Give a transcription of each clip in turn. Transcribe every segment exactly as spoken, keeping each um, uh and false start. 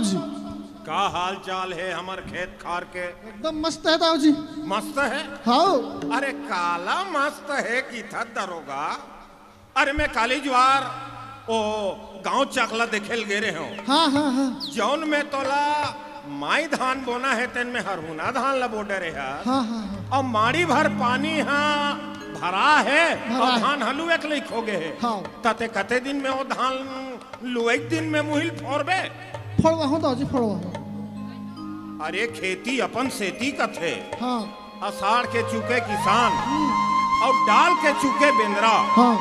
जी। का हाल चाल हे हमर खेत खार के? एकदम मस्त हे दाऊ जी। मस्त हे? हाव। अरे काला मस्त हे किथस दरोगा। अरे मैं काली जुवार ओ गांव चकला देखे ल गे रेहेंव। हाँ, हाँ, हाँ। जौन में तोला माई धान बोना हे तेन में हरहुना धान ला बो डरे हस। हाँ, हाँ, हाँ। अउ माड़ी भर पानी हा भरा हे भरा अउ हे। धान हलू एक लइक हो गे हे। हाँ। त तें कते दिन में ओ धान लुवई दिन में मुहिल फोरबे। फोड़वाहूँ दाऊ जी, फोड़वाहूँ। अरे खेती अपन सेती कथे। हाँ। असाढ़ के चुके किसान हम्म। अउ डाल के चुके बेंदरा। हाँ।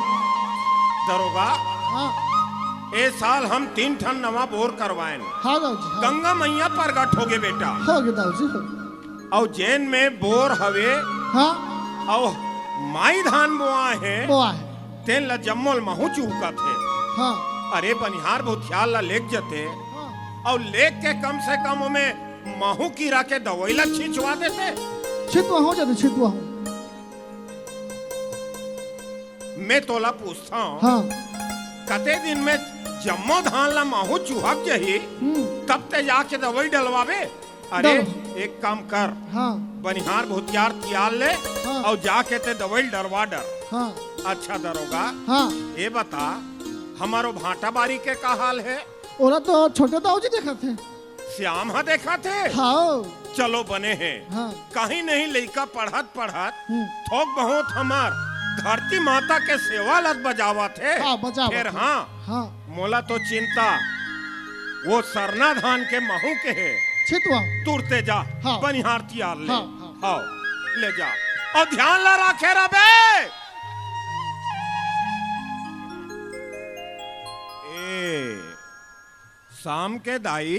दरोगा, हाँ। ए साल हम तीन ठन नवा बोर करवाएन। हाँ दाऊ जी, हाँ। गंगा मैया परगट होगे बेटा। होगे दाऊ जी, होगे। अउ जेन में बोर हवे, हाँ। अउ माई धान बोआ हे, बोआ हे। तेन ला जम्मो ल महू चुहकत हे। हाँ। अरे बनिहार भुथियार ला लेग जते, हाँ। अउ लेग के कम से कम ओमे महू कीरा के दवई ला छिंचवा देते। छिंचवाहूँ जाते, छिंचवाहूँ। मैं तोला पूछथंव, हाँ। कते दिन में जम्मो धान ला महू चुहक जही, हम्म। तब तें जाके दवई डलवाबे? अरे, डल। एक काम कर, हाँ। बनिहार भुतियार तियार ले, हाँ। अउ जाके तें दवई डरवा डर। हाँ। अच्छा दरोगा, हाँ। ए बता, हमर ओ भांटा बारी के का हाल हे? ओला तो छोटे दाऊ जी देखत हे। श्याम हा देखत हे? हाँ। चलो बने हे। हाँ। कहीं नहीं लइका पढ़त पढ़त हम्म। थोक बहुत हमर धरती माता के सेवा लत बजावत हे। हाँ, बजावत फेर हे। हाँ, हाँ। मोला तो चिंता वो सरना धान के महू के हे। छिंचवा। तुरते जा, हाँ। बनिहार तियार ले। हाँ, हाँ। हाँ, ले जा। अउ ध्यान ला राखे रबे। ए, श्याम के दाई,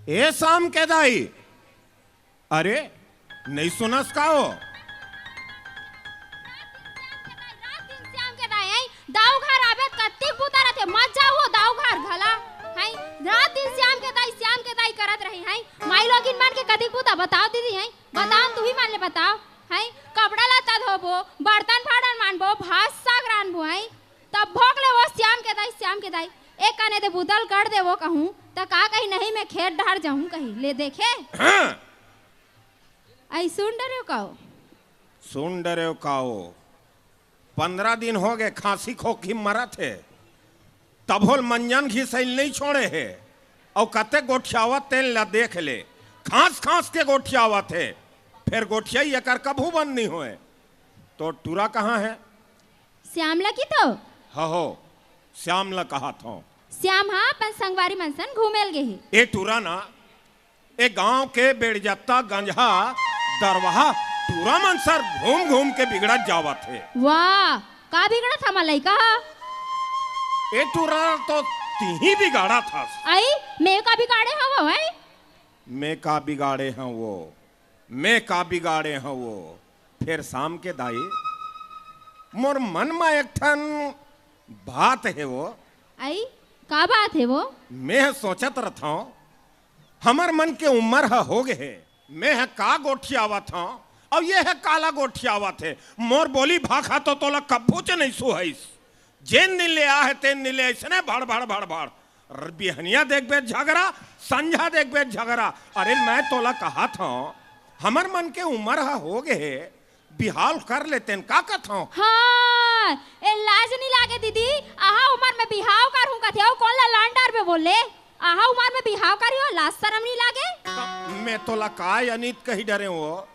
ए श्याम के दाई, अरे, नइ सुनस का ओ? रात दिन श्याम के दाई, रात दिन श्याम के दाई, हैं? दाऊ घर आबे त कतिक बूता रथे, मत जाओ वो दाऊ घर घला, हैं? रात दिन श्याम के दाई, श्याम के दाई करत रही, हैं? माई लोगिन मन के कतिक बूता बताओ दीदी, हैं? बताओ, तुही मन ले बताओ, हैं? कपड़ा लत्ता धोबो, बर्तन भांडन मांजबो, भात साग रांधबो, हैं? तब भोग ले वो श्याम के दाई, श्याम के दाई। एक काने ते बूता ल कर दे वो कहूँ, त का कही, नहीं मैं खेत डहर जाहूँ कही, ले देखे। हाँ। आई सुन डरेव का ओ? सुन डरेव का ओ? पंद्रह दिन होगे खांसी खोखी मरत हे, तभो ल मंजन घिसई ल नइ छोड़े हे। अउ कते गोठियावत तेन ला देख ले, खांस खांस के गोठियावत हे। फेर गोठियाई एकर कभू बंद नइ होय। तोर टूरा कहाँ हे? श्याम ला किथो? हहो, श्याम ला कहत हंव। श्याम हा अपन संगवारी मन संग घूमे ल गे हे। ए टूरा ना, ए गांव के बेड़जत्ता गंजहा दरवाहा टूरा मन सर घूम घूम के बिगड़त जावत हे। वाह, का बिगड़त हमा लइका हा? ए टूरा तो तिही बिगाड़त हस। आई, मैं का बिगाड़े हंव, हैं? मैं का बिगाड़े हंव वो? मैं का बिगाड़े हंव वो? फेर श्याम के दाई, मोर मन म एक ठन बात हे वो। आई, का बात हे वो? मैं सोचत रथंव, हमर मन के उम्र ह होगे हे, मैं ह का गोठियावत हंव, अउ ये ह काला गोठियावत हे। मोर बोली भाखा तो तोला कभूच नइ सुहाइस। जेन दिन ले आ हे, तेन दिन ले अइसने भड़, भड़, भड़, भड़। र-, बिहनिया देखबे झगरा, संझा देखबे झगरा। अरे, मैं तोला कहत हंव, हमर मन के उमर ह होगे हे, बिहाव कर लेतेन, का कथंव? हाँ, ए लाज नइ लागे दीदी, अहा उमर में बिहाव करहूं कथे, अउ कोन ला लान डारबे बोले? अहा उमर में बिहाव करियो, लाज सरम नइ लागे? त मैं तोला काय अनित कहि डरेंव वो?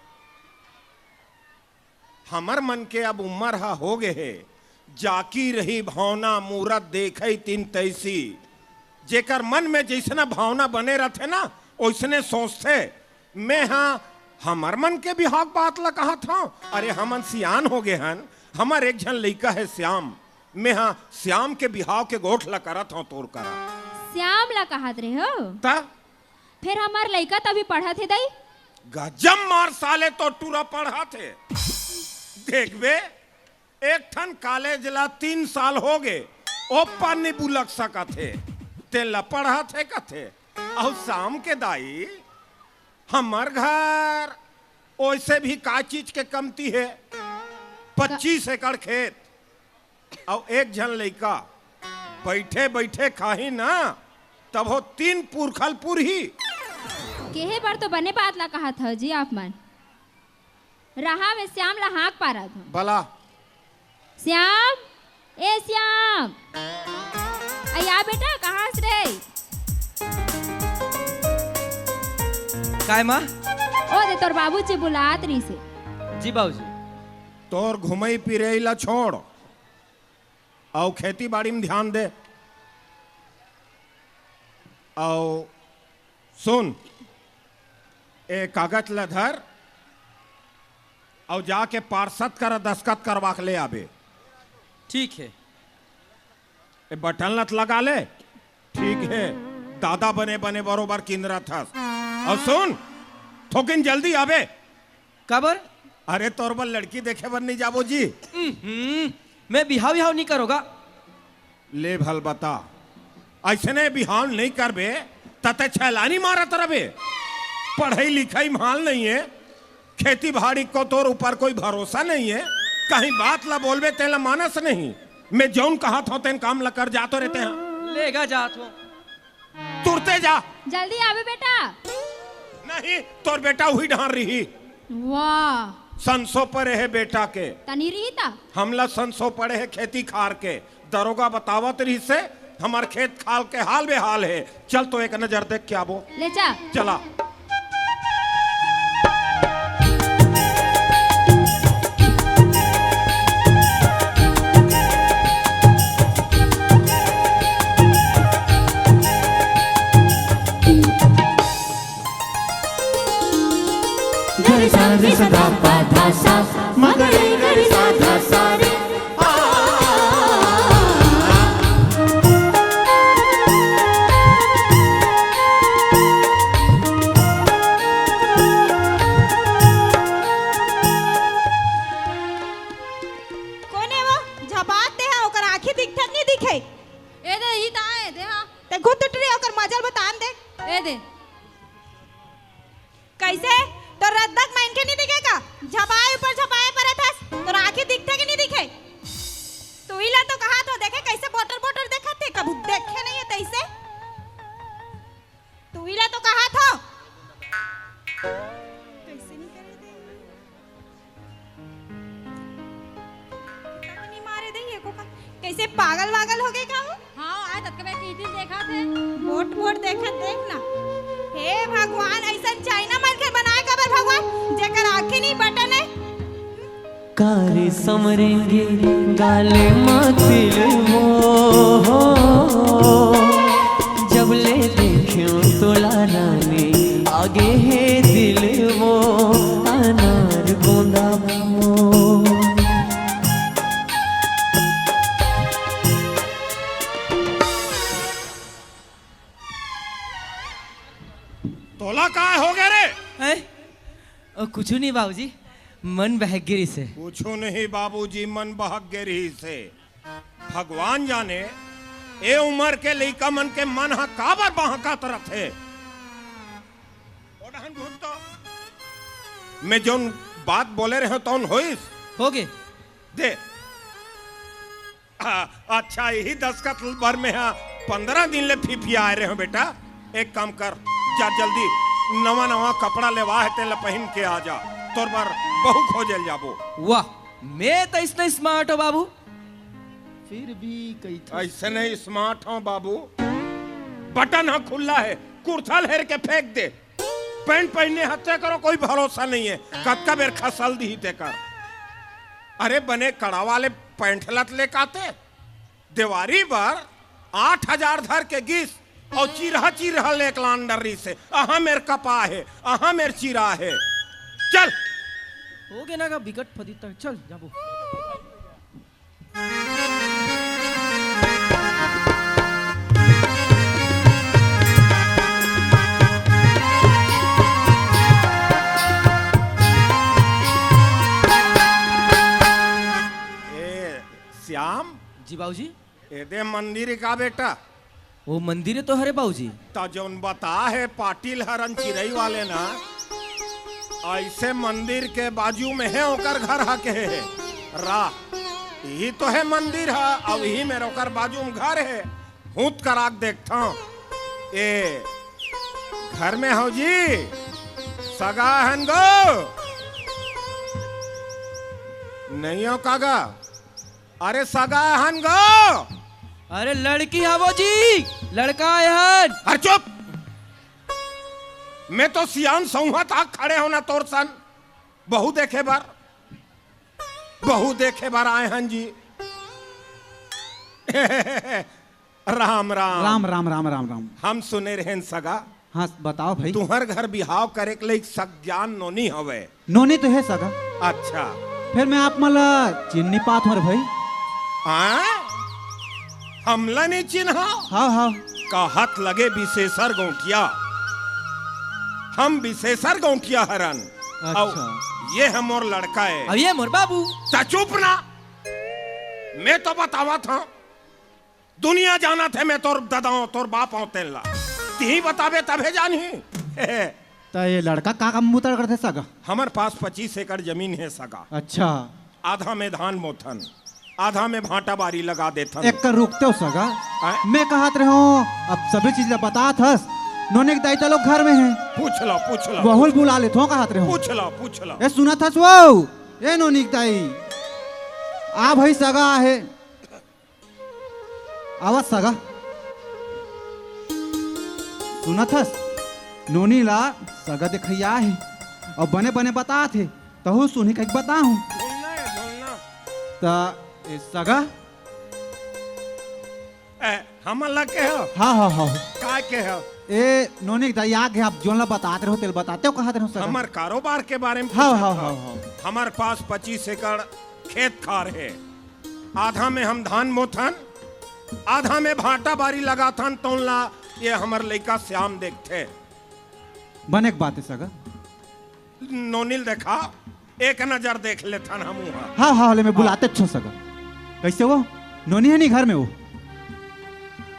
हमर मन के अब उमर ह होगे हे, जाकी रही भावना मूरत देखई तिन तैसी। जेकर मन में जइसना भावना बने रथे ना, ओइसने सोचथे। मैं ह हमर मन के बिहाव के बात ल कहत हंव। अरे, हमन सियान होगे हन, हमर एक झन लइका हे श्याम, मैं ह श्याम के बिहाव के गोठ ल करत हंव तोर करा। श्याम ल कहत रहे हो? त? फेर हमर लइका त अभी पढ़त हे दई। गजब मार साले, तोर टूरा पढ़त हे। देखबे, एक ठन कॉलेज ला तीन साल होगे, ओ पार नइ बुलक सकत हे, तेन ला पढ़त हे कथे। अउ श्याम के दाई, हमर घर ओइसे भी का चीज के कमती हे, पच्चीस एकड़ खेत, अउ एक झन लइका बइठे बइठे खाही ना, तभो तीन पुरखा ल पुरही। केहे बर तो बने बात ला कहत हव जी आप मन। रहा वे श्याम ला हाँक पारत हव। बला। श्याम, ए श्याम। अया बेटा, कहाँ हस रे? काय माँ? ओ दे तोर बाबूजी बुलात रहिसे। जी बाबूजी। तोर घुमई पिरई ला छोड़, अउ खेती बाड़ी म ध्यान दे। अउ सुन, ए कागज ल धर अउ जाके पार्षद करा दस्खत करवा के ले आबे। ठीक हे। ए बटन ल त लगा ले। ठीक हे, दादा बने बने बरोबर किंदरत हस। अउ सुन, थोकिन जल्दी आबे। काबर? अरे तोर बर लड़की देखे बर नइ जाबो जी। हम्म, मैं बिहाव विहाव नइ करों गा। ले भल बता, अइसने बिहाव नइ करबे, त तैं छैलानी मारत रबे। पढ़ई लिखई म हाल नइ हे, खेती बाड़ी को तोर ऊपर कोई भरोसा नइ हे, कहीं बात ला बोलबे तेला मानस नहीं। मैं जउन कहत हँव तेन काम ला कर, जा तो रे तें हा। ले गा जात हँव। तुरते जा। जल्दी आबे बेटा। नहीं, तोर बेटा उही डहार रही। वाह। संसो परे हे बेटा के। तनी रही ता। हमला संसो पड़े हे खेती खार के। दरोगा बतावत रहिसे, हमर खेत खार के हाल बेहाल हे। चल तो एक नजर देख के आबो। ले जा। चला। गरे सा रे सा धा पा धा सा, मा गरे गरे सा धा सा रे। कोन हे वो? झपात दे हा, ओकर आँखी दिखथे कि नइ दिखे? ए दे, ही ता ए दे हा। ते खुद टुटरी ओकर मजल बतान दे। ए दे। कइसे? तोर रद्दा के मनखे नइ दिखे का? झपाए ऊपर झपाए परत हस। तोर आँखी दिखथे कि नइ दिखे? तुही ला तो कहत हँव, देखे कइसे बोटर बोटर देखत हे, कभू देखे नइ हे तइसे। तुही ला तो कहत हँव। कइसे नइ करे दे? कितना नइ मारे दे ये को का? कइसे पागल वागल हो गे का वो? हाँ, आय ततका बेर टीटी देखत हे। बोट बोट देखत देख ना। हे भगवान, अइसन चाइना मनखे बनाए काबर भगवान, जेकर आँखी नइ बटन हे? कारे समरेंगे गाले मा तिल वो, जब ले देखेंव तोला रानी, आगे हे दिल वो, अनार गोंदा वो। तोला काय हो गे रे? हैं? ओ, कुछू नहीं बाबूजी, मन बहक गे रिहिसे। कुछू नहीं बाबूजी, मन बहक गे रिहिसे। भगवान जाने, ए उमर के लइका मन के मन ह काबर बहकत रथे। ओ डहन घुर तो। मैं जउन बात बोले रहेंव, तउन होइस? हो गे। दे। आ, अच्छा, इही दस्खत बर में हा पंद्रह दिन ले फिफियाए रहेंव बेटा। एक काम कर, जा जल्दी नवा नवा कपड़ा लेवा हे, तेला पहिन के आ जा, तोर बर बहू खोजे ल जाबो। वाह, मैं त अइसने smart हँव बाबू। फिर भी कहिथस। अइसने smart हँव बाबू, बटन ह खुल्ला हे, कुर्ता ल हेर के फेंक दे। पैंट पहिने हस तेकर कोई भरोसा नइ हे, कतका बेर खसल दिही तेकर। अरे बने कड़ा वाले पैंट ल त लेके आते, देवारी बर आठ हजार धर के गिस अउ चिरहा चिरहा लेके लान डरिस हे। अहाँ मेर कपा हे, अहाँ मेर चिरा हे। चल। हो गे ना गा बिकट फदित्तर, चल जाबो। ए, श्याम। जी बाबूजी। एदे मंदिर का बेटा? वो मंदिर तो हरे बाबूजी। त जउन बता हे पाटिल हरन चिरई वाले ना, अइसे मंदिर के बाजू में हे ओकर घर ह के हे। रा, इही तो हे मंदिर ह, अउ इही मेर ओकर बाजू में घर हे। हूँत करा के देखथँव। ए, घर में हव जी? सगा हन गो? नहीं हो का गा? अरे सगा हन गो? अरे लड़की हवो जी, लड़का आए हन। अरे चुप! मैं तो सियान सौंहत आ खड़े हो ना तोर सन। बहू देखे बर, बहू देखे बर आए हन जी। राम राम। राम, राम, राम, राम, राम। हम सुने रहेन सगा। हाँ, बताओ भाई। तुहर घर बिहाव करे के लइक सज्ञान नोनी हवे। नोनी तो हे सगा। अच्छा। फिर मैं आप मन ला चिन्ह नहीं पात हूँ रे भाई। हाँ? हमला नहीं चिन्हा? हाँ, हाँ। कहत लगे विशेषर गौंटिया। हम विशेषर गौंटिया हरन। अच्छा। अउ ये ह मोर लड़का है। अब ये मोर बाबू। त चुप ना। मैं तो बतावत हूँ। दुनिया जानत हे मैं तोर ददा हूँ, तोर बाप हूँ तेन ला। तिही बताबे तभे जानही। त ये लड़का का काम बुता करथे सगा? हमर पास पच्चीस एकड़ जमीन हे सगा। अच्छा। आधा में धान बोथन, आधा में भांटा बारी लगा देथन। एक कर रुकते हो सगा। आय? मैं कहत रहे हूँ, अब सभी चीज ला बतात हस, नोनी के दाई त लोग घर में है। पूछ लो, पूछ लो। वहू ल बुला लेत हो कहत रहे हूँ। पूछ लो, पूछ लो। ए सुनत हस वो, ए नोनी के दाई, आ भाई सगा आहे। आवत सगा। सुनत हस? नोनी ला सगा देखइया हे। अउ बने बने बतात हे। तहू सुनही कहिके बताहूँ। बोलना है, बोलना। त ए सगा। ए, हमन ला के हो? हाँ, हाँ, हाँ। का के हो? ए, नोनी के दाई आगे आप जोन ला बतात रहो, तेल बताते हो, कहत रहो सगा। हमर कारोबार के बारे में हाँ, पूछत हाँ, हव। हाँ, हाँ। हमर पास पच्चीस एकड़ खेत खार हे। आधा में हम धान बोथन, आधा में भांटा बारी लगाथन, तौन ला ये हमर लइका श्याम देखथे। बने के बात है सगा। नोनी ल देखा, एक नजर देख लेथन हमू हा। हाँ, हाँ, ले मैं बुलाते अच्छो सगा। कैसे वो? नोनी है नहीं घर में वो?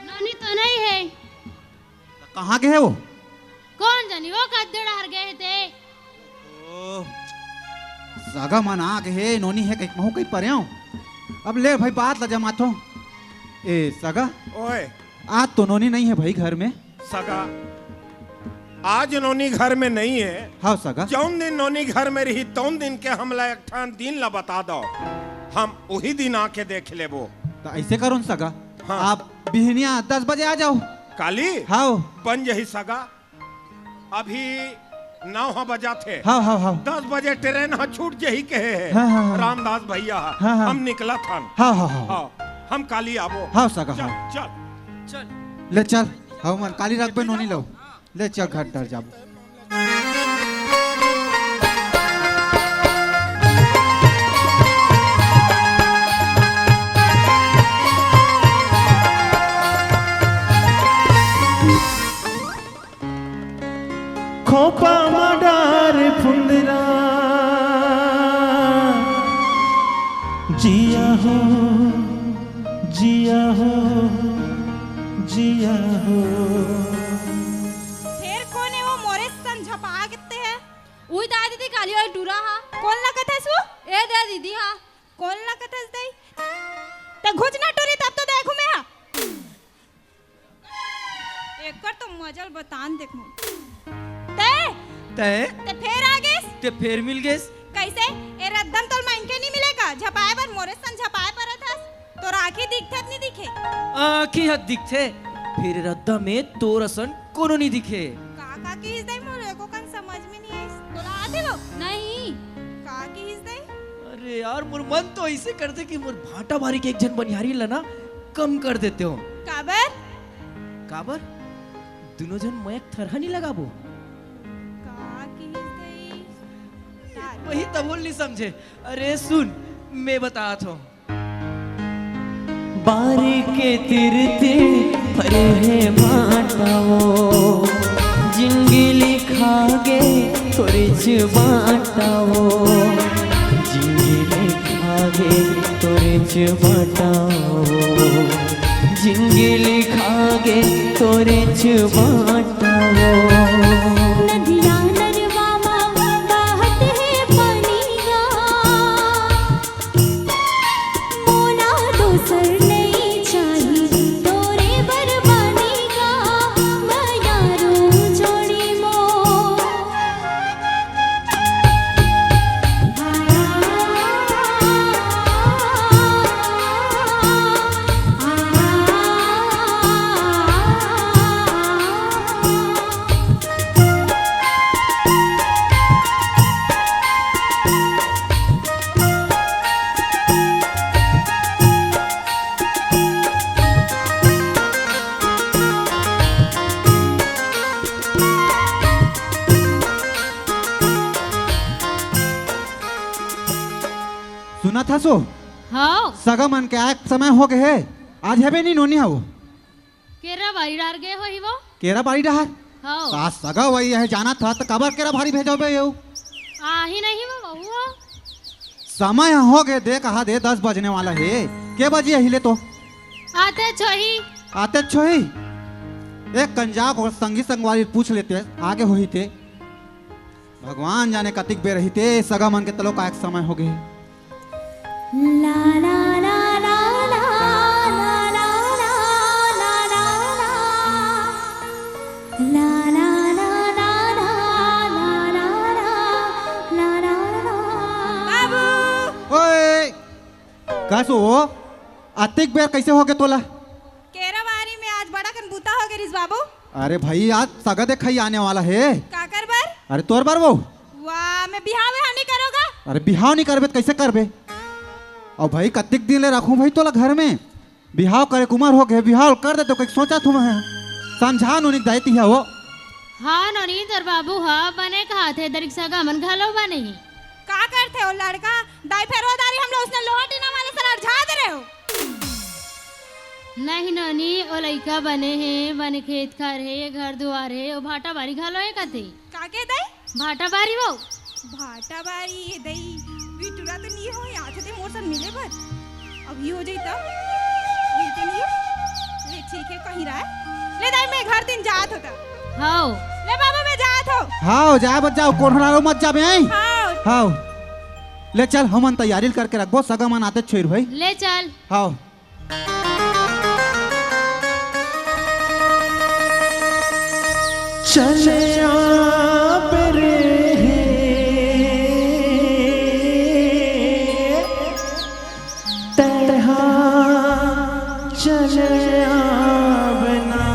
नोनी तो नहीं है। कहाँ गे हे वो? कोन जनी वो कद्दे डहर गे हे ते। ओ, सगा मन आ गे हे, नोनी हे कहिके महू कहि परेंव। अब ले भाई बात ला जमाथो। ए सगा, ओए। आज तो नोनी नहीं है भाई घर में। सगा, आज नोनी घर में नहीं है। हाँ सगा। जौन दिन नोनी घर में रही, तौन दिन के हमला एक ठन दिन ला बता दो, हम उही दिन आके देख लेबो। त ऐसे करो न सगा, हाँ। आप बिहनिया दस बजे आ जाओ। काली? हाँ। बन जही सगा। अभी नौ ह बजाथे। हाँ, हाँ, हाँ। दस बजे ट्रेन ह छूट जही कहे हे। हाँ, हाँ, हाँ। रामदास भैया ह। हाँ, हाँ। हम निकलत हन। हाँ, हाँ, हाँ। हाँ, हम काली आबो। हाँ, सगा, चल, हाँ। चल। चल। ले चल। हाँ, मन काली रखबे नोनी लो। ले चल घर डर जाबो। खोपा म डार फुंदरा, जिया हो, जिया हो, जिया हो। फेर कोन ए वो मोरे सन झपा के ते हे? उही दाई दीदी काली वाली टूरा हा। कोन ला कथस वो? ए दे दीदी हा। कोन ला कथस दई? त घुच ना टूरी तब तो देखू मैं हा। एकर तो मजल बतान देख मोर। तै? तै? तै फेर आ गेस? तै फेर मिल गेस? कैसे? ए रद्दम तोल माइन के नहीं मिलेगा? झपाए बर मोरे सन झपाए परत हस। तोर आँखी दिखथे त नहीं दिखे? आँखी ह दिखथे, फेर रद्दम ए तोर असन कोनो नहीं दिखे। का, का किहिस दाई मोर एको कन समझ में नहीं आइस। तोला आथे वो? नहीं। का किहिस दाई? अरे यार, मोर मन तो ऐसे करथे कि मोर भांटा बारी के एक झन बनिहारी ला ना कम कर देते हो। काबर? काबर? दुनो झन मैं एक थरहा नहीं लगाबो। का किहिस दाई? वही तब बोल नहीं समझे। अरे सुन, मैं बतात हूँ। बारी के तीर तीर फरे हे भांटा वो, जिंदगी लिखा गे तोरेच भांटा वो, जिंदगी लिखा गे तोरेच भांटा वो, जिंदगी लिखा गे तोरेच भांटा वो। नदिया नरवा मा बहत हे पनिया, मोला दोसर नइ चाही, तोरे बर बने गा, मैं थसो। हव। सगा मन के आए के समय हो गे हे। आज हबे नी नोनी हव। केरा बारी डहर गे होही वो। केरा बारी डहर? हव। आज सगा वही हे, जानत हस त काबर केरा बारी भेजोबे यो? आही नहीं वो बहू हो। समय हो गे, देख हा दे, दस बजने वाला हे। के बजी आही ले तो? आतेच होही। आतेच होही। एक कन जाके संगी संगवारी पूछ लेते, आगे होही ते। भगवान जाने कतिक बेर रहिते, सगा मन के तलो का एक समय हो गे। ला, ला, ला, ला, ला, ला, ला, ला, ला, ला, ला। ला, ला, ला, ला, ला, ला, ला, ला, ला, ला, ला। बाबू! ओए! कस हो? अतिक बेर कैसे हो गे तोला? केरा बारी में आज बड़ा कन बूता हो गे रिस बाबू। अरे भाई, आज सगा देखई आने वाला हे। काकर बर? अरे तोर बर वो। वाह, मैं बिहाव विहाव नहीं करोगा? अरे बिहाव नहीं करबे त कैसे करबे? अउ भाई, कतिक दिन ले रखूं भाई तोला घर में? बिहाव करे के उमर हो गे, बिहाव कर दे तो कहीं सोचा थू मैं। समझा नोनी दाई तिहा वो। हाँ नोनी, तोर बाबू हा बने कहाथे, दरिक सगा मन घलो बने ही। का करथे ओ लड़का? दाई फेर वो दारी हम लोग उसने लोहा टीना वाले सर अरझा दे रहे हो। नहीं नोनी, ओ लइका बने हे, बने खेत खार हे, घर दुआर हे, ओ भाटा बारी घलो हे कथे। का के दाई? भाटा बारी वो। भाटा बारी, ए दई, बिटुरा तो नी हो, आथे ते मोर संग मिले बर। अभी हो जाई तब। ये तो नी हो। ले ठीक हे, कहीं रहा। ले दाई, मैं घर दिन जात होता। हाव। ले बाबा, मैं जात हो। हाव, जाए बर जाओ, कोढ़नारो मत जाबे, हैं? हाव। हाव। ले चल, हमन तैयारी करके रखबो, सगा मन आते छोर भाई। ले चल। हाव। चले आब रे हे, तैहा चले आब ना।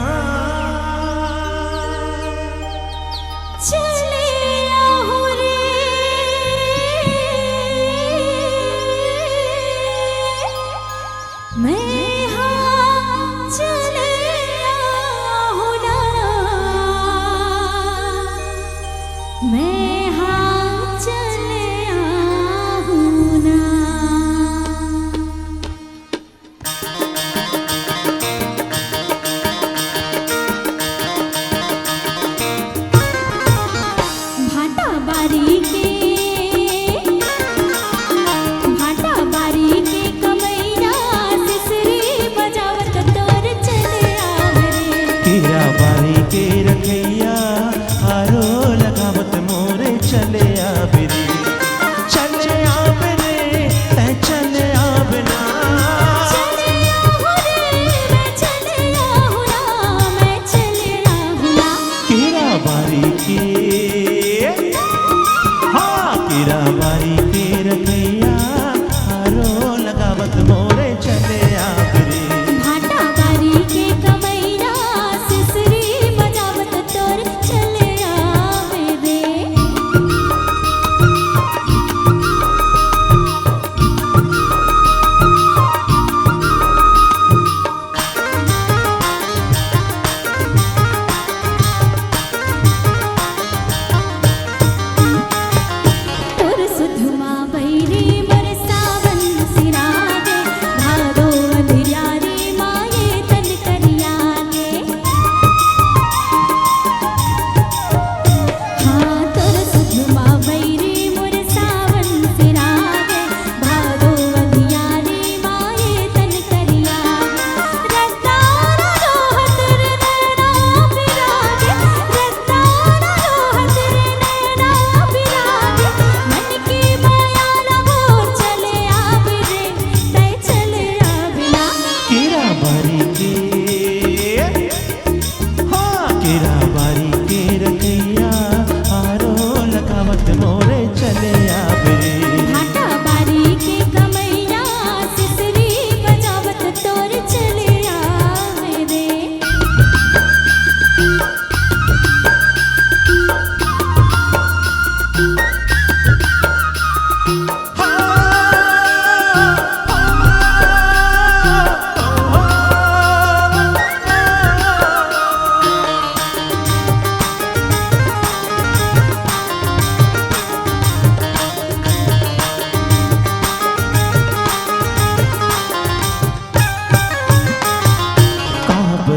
चले आहू रे, मैं हा चले आहू ना, मैं हा चले आहू ना।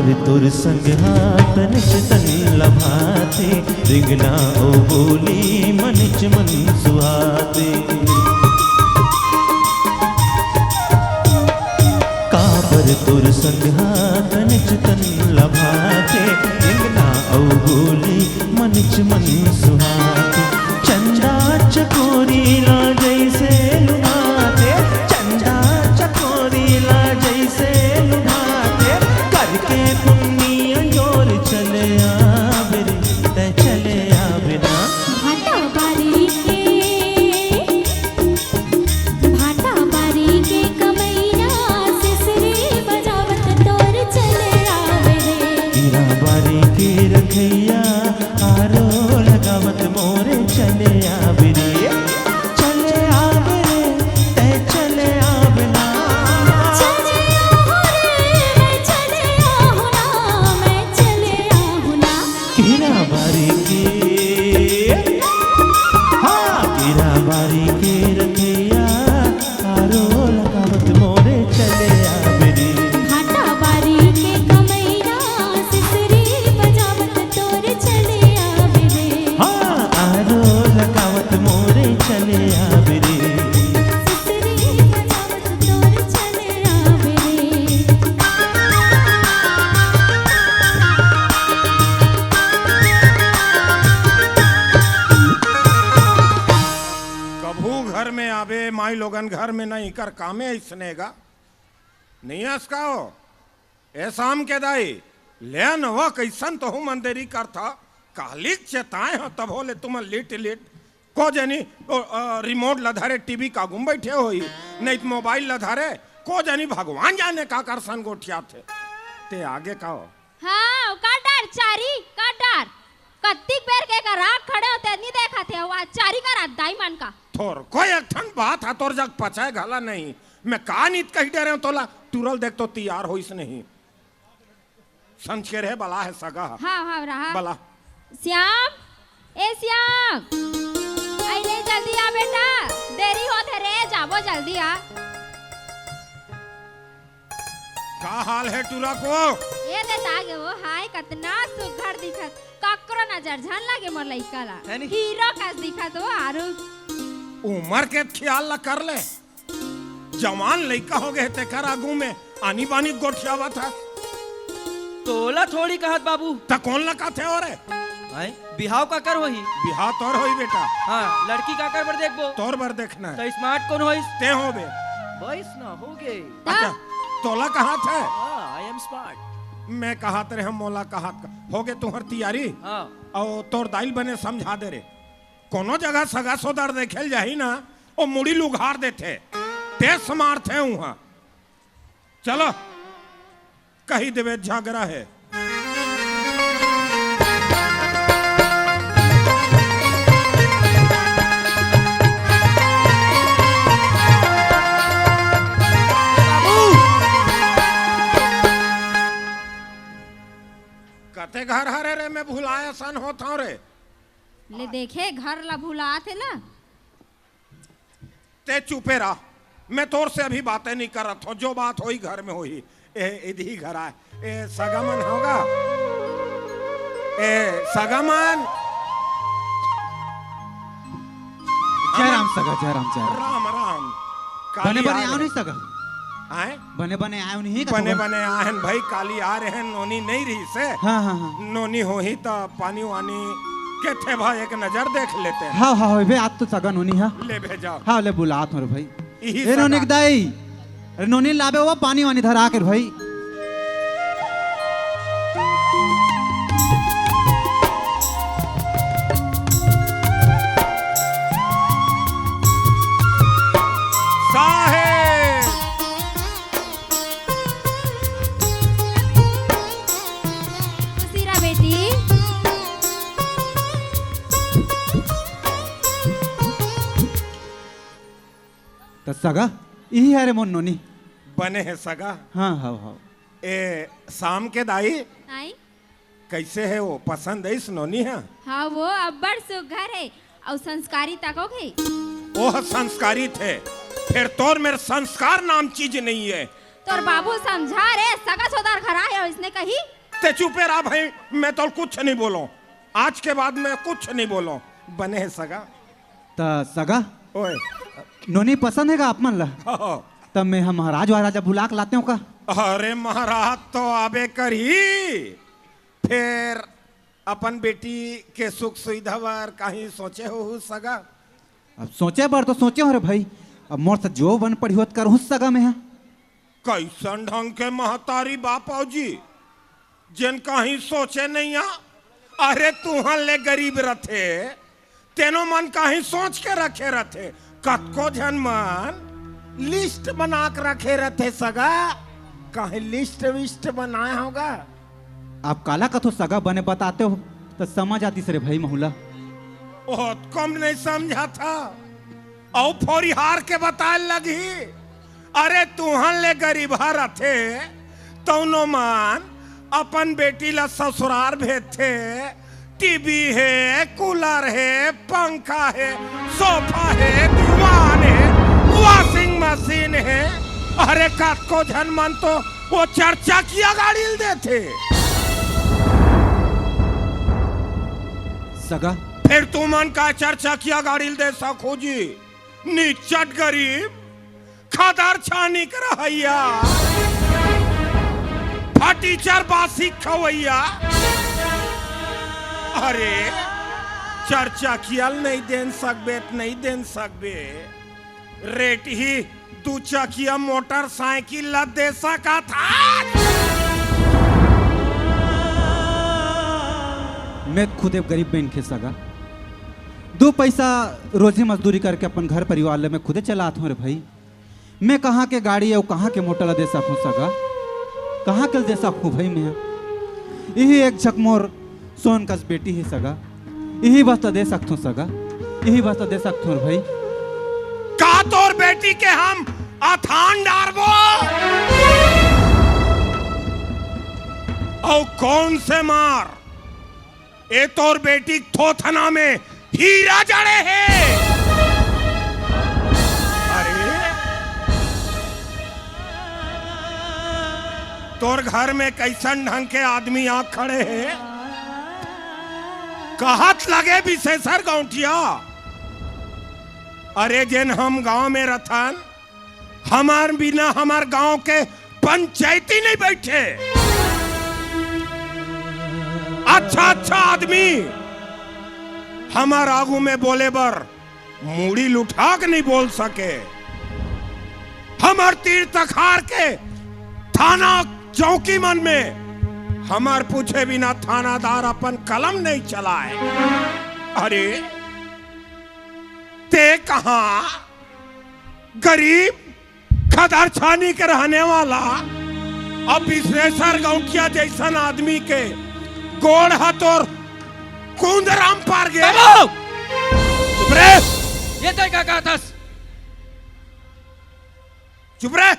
तोर संग हाथ निच तन लभाते, रिंगना ओ बोली मनिच मन सुहाते। काबर तोर संग हाथ निच तन लभाते, रिंगना ओ बोली मनिच मन सुहाते। चंदा चकोरी ला जैसे लुभाते, चंदा चकोरी ला जैसे लुभाते, करके पुन्नी अंजोर चले आबे रे, तै चले आबे ना। भाटा बारी के, भाटा बारी के कमैया, सिसरी बजावत तोर चले आबे रे। हीरा बारी के रखैया, आरो लगावत मोरे चले आबे रे, चले आबे रे, तै चले आबे ना। चले आहू रे, मैं चले आहू ना, मैं चले आहू ना। हीरा बारी के, हाँ, हीरा बारी के रखैया, आरो लगावत मोरे चले आबे रे। भाटा बारी के कमैया, सिसरी बजावत तोर चले आबे रे। हाँ, आरो लगावत मोरे चले आबे रे। सिसरी बजावत तोर चले आबे रे। कभू घर में आबे, माई लोगन घर में नहीं, कर कामे अइसने गा। नहीं अस का हो? ए साम के दाई, ले न वो कइसन तोहू मन देरी करथा, कालिक चेताए हो, तभो ले तुमन लिट लिट, को जनी, ओ, अ, रिमोट ल धरे टीवी का आगू म बइठे होही, नहीं त मोबाइल ल धरे, को जनी भगवान जाने का करसन गोठियाथे। ते आगे का हो? हाँ, कर डार चारी, कर डार। कत्तिक बेर के करा खड़े होते, नहीं देखा थे, वो चारी करा दाई मन का। तोर कोई एक ठन बात है, तोर जग पचाए घला नहीं। मैं का नित कही डरे हूँ तोला, टुरल देख तो तैयार होइस नहीं। समझ के रहे, बला है सगा। हाँ, हाँ, रहा। बला। श्याम, ए श्याम, आई ले जल्दी आ बेटा, देरी होत है रे, जाबो जल्दी आ। का हाल है टुरा को? ए दे तागे वो, हाय, कतना सुघर दिखत, ककरो नजर झन लागे मोर लइका ला। है नी? हीरो कस दिखत वो, आरू। उमर के ख्याल ला कर ले, जवान लइका हो गए, तेकर आगू में आनी बानी गोठियावत हस। तोला थोड़ी कहत बाबू। त कोन ला कहथे हो रे? हैं? बिहाव काकर होही? बिहाव तोर होही बेटा। हाँ, लड़की काकर बर देखबो? तोर बर देखना है। त smart कोन होइस? ते होबे। बइस ना, होगे। अच्छा, तोला कहत हे? हाँ, I am smart। मैं कहत रहे, मोला कहत का। होगे तुहर तियारी? हाँ। अउ तोर दाई ल बने समझा दे रे। कोनो जगह सगा सोदर देखे ल जाही ना, ओ मुड़ी ल उघार देथे। ते smart हे उहाँ। चलो, कही देबे झगरा हे। कते घर हरे रे, मैं भुलाय असन होत हंव रे। ले देखे, घर ला भुलात हे ना। ते चुपे रह, मैं तोर से अभी बातें नहीं करत हंव, जो बात होही घर में होही। ए, इधही घर आय। ए, सगा मन होगा? ए, सगा मन? जय राम सगा, जय राम, जय राम। राम, राम। काली बने, बने आ आयो रहे। नहीं सगा? आय? बने, बने आयो नहीं का बने, थोड़ा? बने आय हन भाई, काली आ रहे हैं, नोनी नहीं रही से। हाँ, हाँ, हाँ। नोनी होही त पानी वानी के थे भाई, एक नजर देख लेते हैं। हाँ, हाँ, हाँ, बे, आज तो सगा नोनी है। ले भेजा। हाँ, ले बुलात हंव रे भाई। इही ए सगा। नोनी के दाई, अरे नोनी लाबे हुआ पानी वानी धरा के भाई। साहेब। खुशी रह बेटी। त सगा, इही हरे मोर नोनी। बने हे सगा। हाँ, हाँ, हाँ। ए, साम के दाई। आई? कइसे हे वो? पसंद आइस नोनी ह? हाँ, वो अब्बड़ सुघर हे, अउ संस्कारी तको हे। ओह संस्कारी थे, फेर तोर मेर संस्कार नाम चीज नहीं हे। तोर बाबू समझा रे, सगा सोदर घर आय हे, इसने कही। ते चुपे रहा भाई, मैं तो कुछ नहीं बोलो, आज के बाद मैं कुछ नहीं बोलो। बने है सगा। त सगा, ओए। नोनी पसंद है का आप मन ला? हाँ। तब मैं हम महाराज वाराज बुला के लाते हो का? अरे महाराज तो आबे करही, फेर अपन बेटी के सुख सुविधा बर कहीं सोचे हो सगा? अब सोचे बर तो सोचे हो रे भाई, अब मोर से जो बन पड़ी होत करहूँ सगा मैं। कैसन ढंग के महतारी बाप जी, जेन कहीं सोचे नहीं आ। अरे तुहन ले गरीब रथे, तेनो मन कहीं सोच के रखे रथे। कतको झन मन लिस्ट बना के रखे रथे सगा, कहीं लिस्ट विस्ट बनाए होगा। आप काला कथो सगा बने बताते हो, त समझ आतिस रे भाई महूला। ओतको म नहीं समझा था, अउ फोरिहार के बताए लगही। अरे तुहन ले गरीबहा रथे, तउनो मन अपन बेटी ला ससुरार भेजथे। टीवी हे, कूलर हे, पंखा हे, सोफा हे, दीवान हे, वाशिंग मशीन हे। अरे कतको झन मन तो वो चरचकिया गाड़ी ल देथे। सगा। फेर तुमन का चरचकिया गाड़ी ल दे सकहू जी? निचट गरीब, खदर छानी के रहइया, फटीचर बासी खवइया। अरे चरचकिया ल नहीं देन सकबे त नहीं देन सकबे, रेट ही दू चकिया मोटरसाइकिल ला दे सकत हस। मैं खुदे गरीब मनखे सगा, दू पैसा रोजी मजदूरी करके अपन घर परिवार ले मैं खुदे चलात हूँ रे भाई। मैं कहाँ के गाड़ी अउ कहाँ के मोटर ला दे सकूँ सगा? कहाँ के दे सकूँ भाई मैं? इही एक झक मोर सोन कस बेटी हे सगा, इही बस त दे सकथों सगा, इही बस त दे सकथों रे भाई। का तोर बेटी के हम अथान डारबो? अउ कौन से मार? ए तोर बेटी के थोथना में हीरा जड़े हे। अरे, तोर घर में कैसन ढंग के आदमी आ खड़े हे? कहत लगे विशेषर गौंटिया। अरे, जेन हम गांव में रथन, हमर बिना हमर गांव के पंचायती नहीं बैठे। अच्छा अच्छा आदमी हमर आगू में बोले बर मुड़ी लुठा के नहीं बोल सके। हमर तीर तखार के थाना चौकी मन में हमर पूछे बिना थानादार अपन कलम नहीं चलाए। अरे ते कहा गरीब खदर छानी के रहने वाला, अब विश्वेश्वर गौंटिया जैसन आदमी के गोड़ ह तोर कुंदराम पार गे। बाबू! चुप रे! ये तय का कहत हस? चुप रे!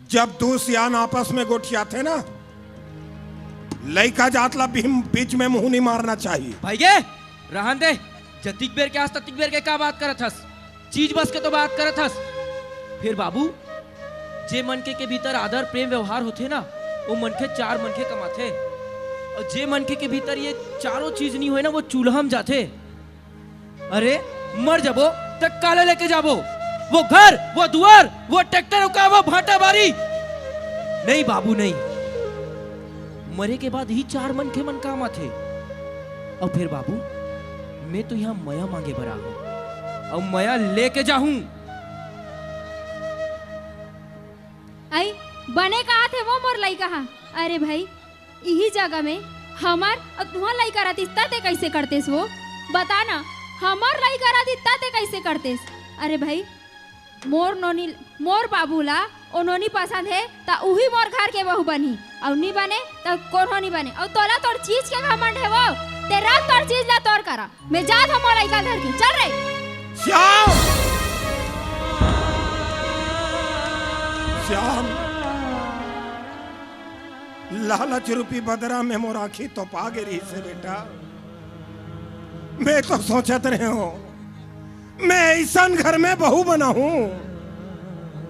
जब दू सियान आपस में गोठियाथे ना, लइका जात ला बीच में मुंह नहीं मारना चाहिए। भाई गे, रहन दे, जतिक बेर के आस ततिक बेर के का बात करत हस? चीज बस के तो बात करत हस। फिर बाबू, जे मनखे के भीतर आदर, प्रेम, व्यवहार होथे ना, वो मनखे चार मनखे कमाथे। और जे मनखे के भीतर ये चारों चीज नहीं होए ना, वो चूल्हा में जाथे। अरे, मर जाबो त काला लेके जाबो? वो घर, वो दुआर, वो ट्रैक्टर, वो का, वो भाटा बारी? नहीं बाबू, नहीं। मरे के बाद ही चार मनखे मन काम आथे। और फिर बाबू, मैं तो यहाँ मया मांगे बर आहूँ, और मया लेके जाहूँ। आई, बने कहा थे वो मोर लइका हा। अरे भाई, इही जगह में हमर अउ तुहर लइका रहतिस, त ते कैसे करतेस वो? बता ना, हमर लइका रहतिस, त ते कैसे करतेस? अरे भाई, मोर नोनी, मोर बाबू ला ओ नोनी पसंद हे, त उही मोर घर के बहू बनही, अउ नी बने, त कोनो नी बने। अउ तोला तोर चीज के घमंड हे वो, ते रख तोर चीज ला तोर करा। मैं जात हूँ मोर लइका धर के। चल रे। श्याम! श्याम! लालच रूपी बदरा में मोर आँखी तो पा गे रहिस हे बेटा। मैं तो सोचत रहे हूँ, मैं ऐसन घर में बहू बना हूँ,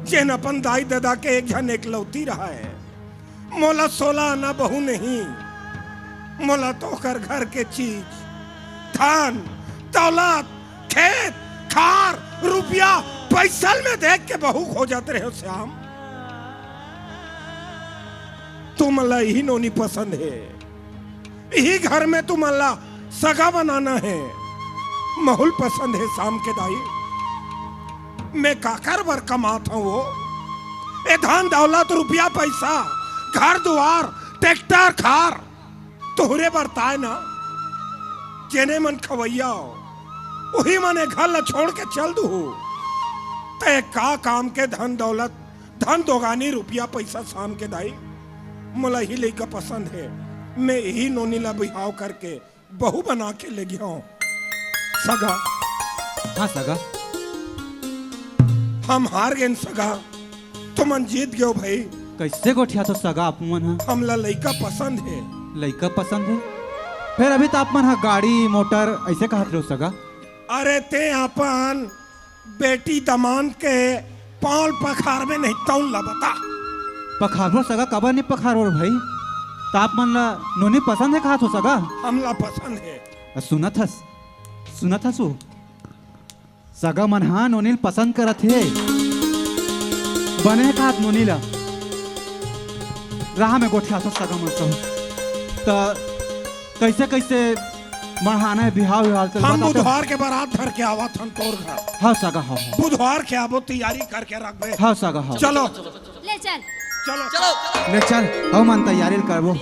जेन अपन दाई ददा के एक झन एकलौती रहय। मोला सोला आना बहू नहीं, मोला तो ओकर घर के चीज, धन, दौलत, खेत, खार, रुपया, पैसा ल में देख के बहू खोजत रहे हो श्याम। तुमन ला इही नोनी पसंद हे, इही घर में तुमन ला सगा बनाना हे। महूं ल पसंद हे श्याम के दाई, में काकर बर कमात हंव वो? ए धन दौलत, रुपया पैसा, घर दुवार, ट्रैक्टर खार, तोहरे बर ताय ना। जेने मन खवइया हो, उही मन ए घर ला छोड़ के चल दुहू। त ए का काम के धन दौलत, धन दोगानी रुपया पैसा श्याम के दाई? मोला ही लइका पसंद हे, में इही नोनी ला बिहाव करके बहू बना के लेगेंव। सगा। हाँ सगा। हम हार गेन सगा, तुमन जीत गेव भई। कइसे गोठियाथो सगा आप मन ह? हमला लइका पसंद हे। लइका पसंद हे? फेर अभी त आप मन ह गाड़ी मोटर अइसे कहत रहो सगा। अरे तें अपन बेटी दमांद के पांव ल पखारबे नहीं तउन ला बता। पखारबो सगा, काबर नहीं पखारबो भई? त आप मन ला नोनी पसंद हे कहत हो सगा? हमला पसंद हे। अ, सुनत हस, सुनत हस वो? सगा मन हा नोनी ल पसंद करत हे। बने हे कहत नोनी ला। राह में गोठियाथो सगा मन सब। त कइसे कइसे मढ़ाना हे, बिहाव विहाव चल हम बता तो। बुधवार के बारात धर के आवत हन तोर घर। हाँ सगा, हाँ, हाँ। बुधवार के आबो, तैयारी करके रखबे। हाँ सगा, हाँ। चलो। ले चल। चलो। ले चल, हमन तैयारी ल करबो।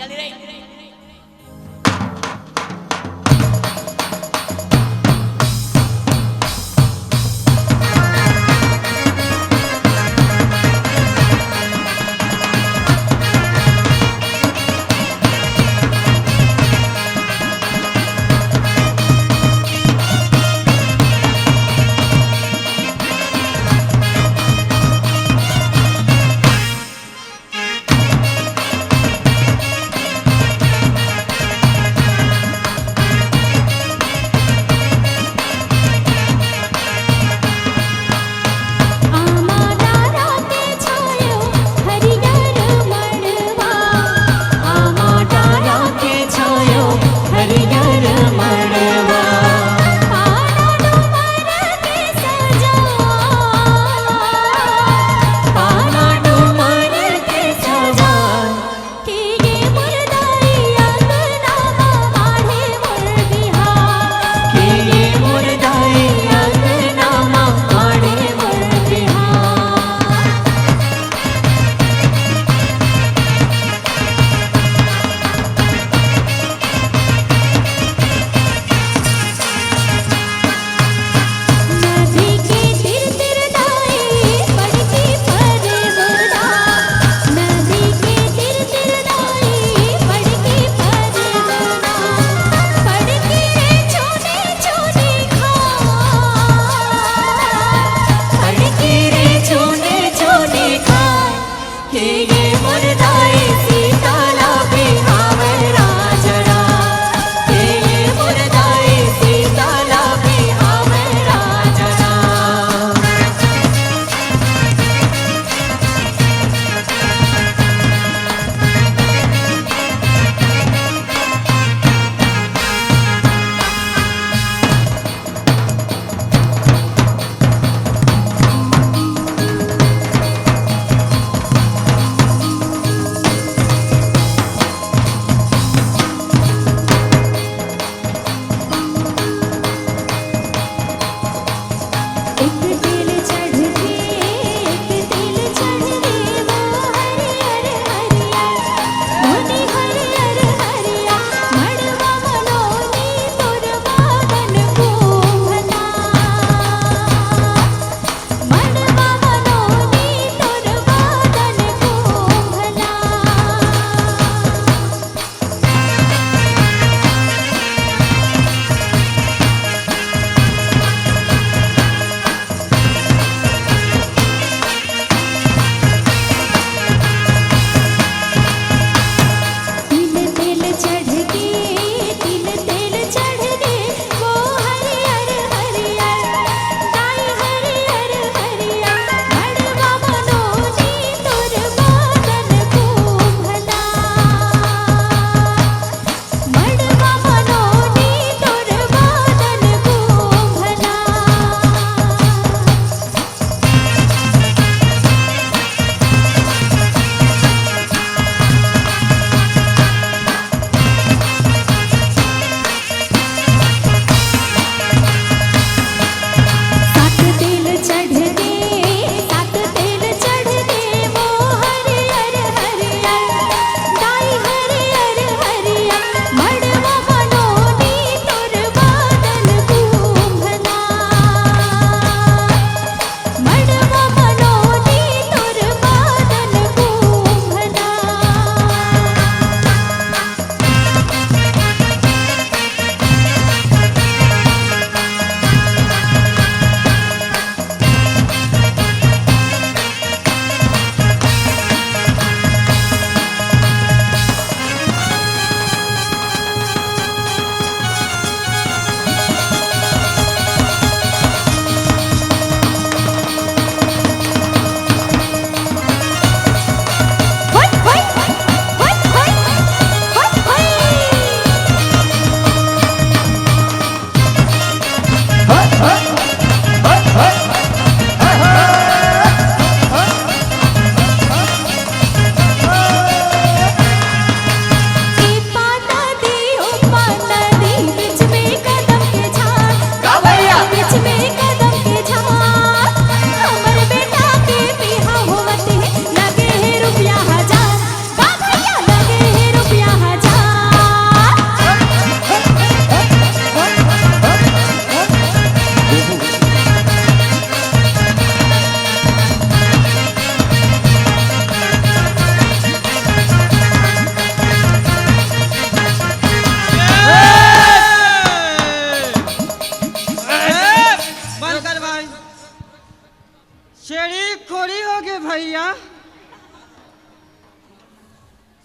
भैया,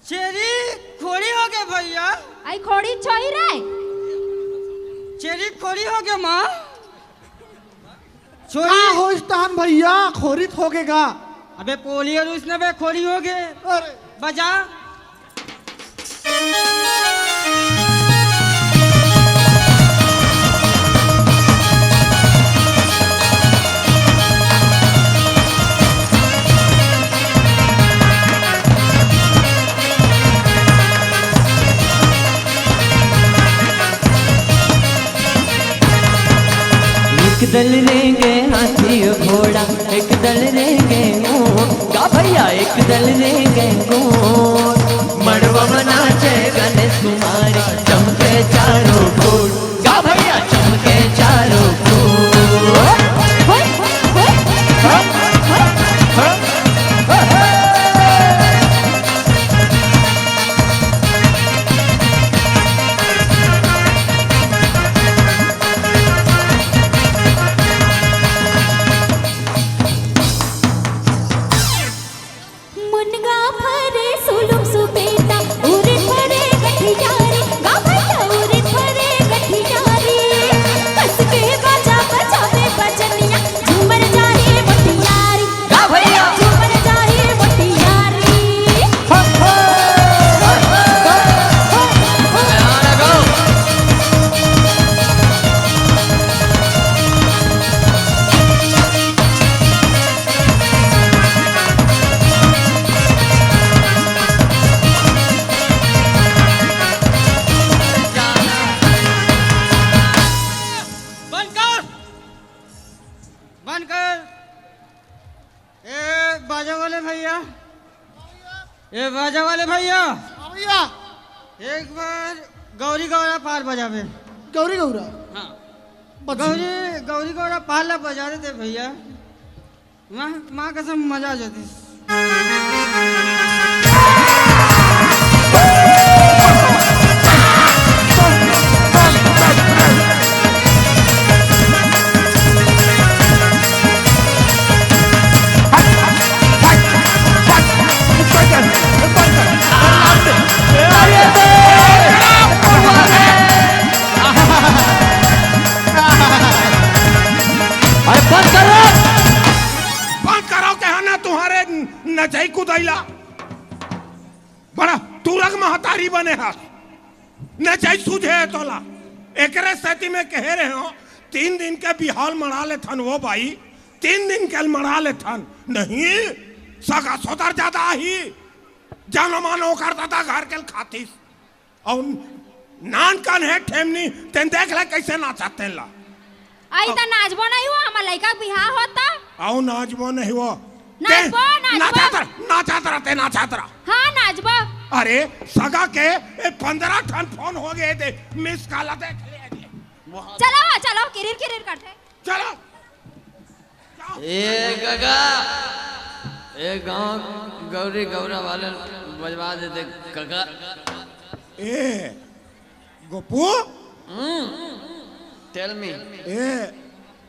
चेरी खोड़ी हो गए भैया। आई खोड़ी छोई रे। चेरी खोड़ी हो गए माँ। छोड़ी। का हो स्टान भैया, खोरित हो गए गा? अबे पोलियो रूस ने बे खोड़ी हो गए। अरे। बजा। एक दल रेंगे हाथी घोड़ा, एक दल रेंगे ऊंट। गा भैया, एक दल रेंगे ऊंट। मड़वा म नाचे गणेश कुमारी, चमके चारों कूट। गा भैया, चमके चारों कूट। मुनगा फरे सुलुम सुपेटा, उरे फरे गठियारी, गा भैया उरे फरे गठियारी। कस के बाजा बजावे बजनिया, झूमर जाए मोटियारी। गा भैया। झूमर जाए मोटियारी। बंद कर, बंद कर। ए बाजा वाले भैया, ए बाजा वाले भैया, हाँ भैया। एक बार गौरी गौरा पार बजावे। गौरी गौरा? हाँ। बजा। गौरी, गौरी गौरा पार ला बजा देते भैया। माँ, माँ कसम मजा आ जाती। अरे बंद करो। बंद करो, कहा ना तुम्हारे नचई कुदैला। बड़ा तुरक महतारी बने हा। नचई सूझे हे तोला। एकरे सेती में कहे रहे हो, तीन दिन के बिहाव ल मना लेथन वो बाई, तीन दिन के ल मना लेथन। नहीं, सगा सोदर जादा ही, जानो मानो ओकर ददा घर के ल खातिस। अउ नान कान हे ठेमनी, तेन देख ले कइसे नाचत तेन ला। आई त नाचबो नहीं हो, हमर लइका के बिहाव होता। अउ नाचबो नहीं हो। नाचबो, ते नाचबो। नाचत रह, नाचत रह, ते नाचत रह। हाँ, नाचबो। अरे, सगा के ए पंद्रह ठन फोन हो गए दे, मिस कॉल देख ले। चलो, चलो, किरिर किरिर करते। चलो। ए गगा, ए गांव गौरी गौरा वाले बजवा दे दे गगा। ए गोपू, टेल मी। ए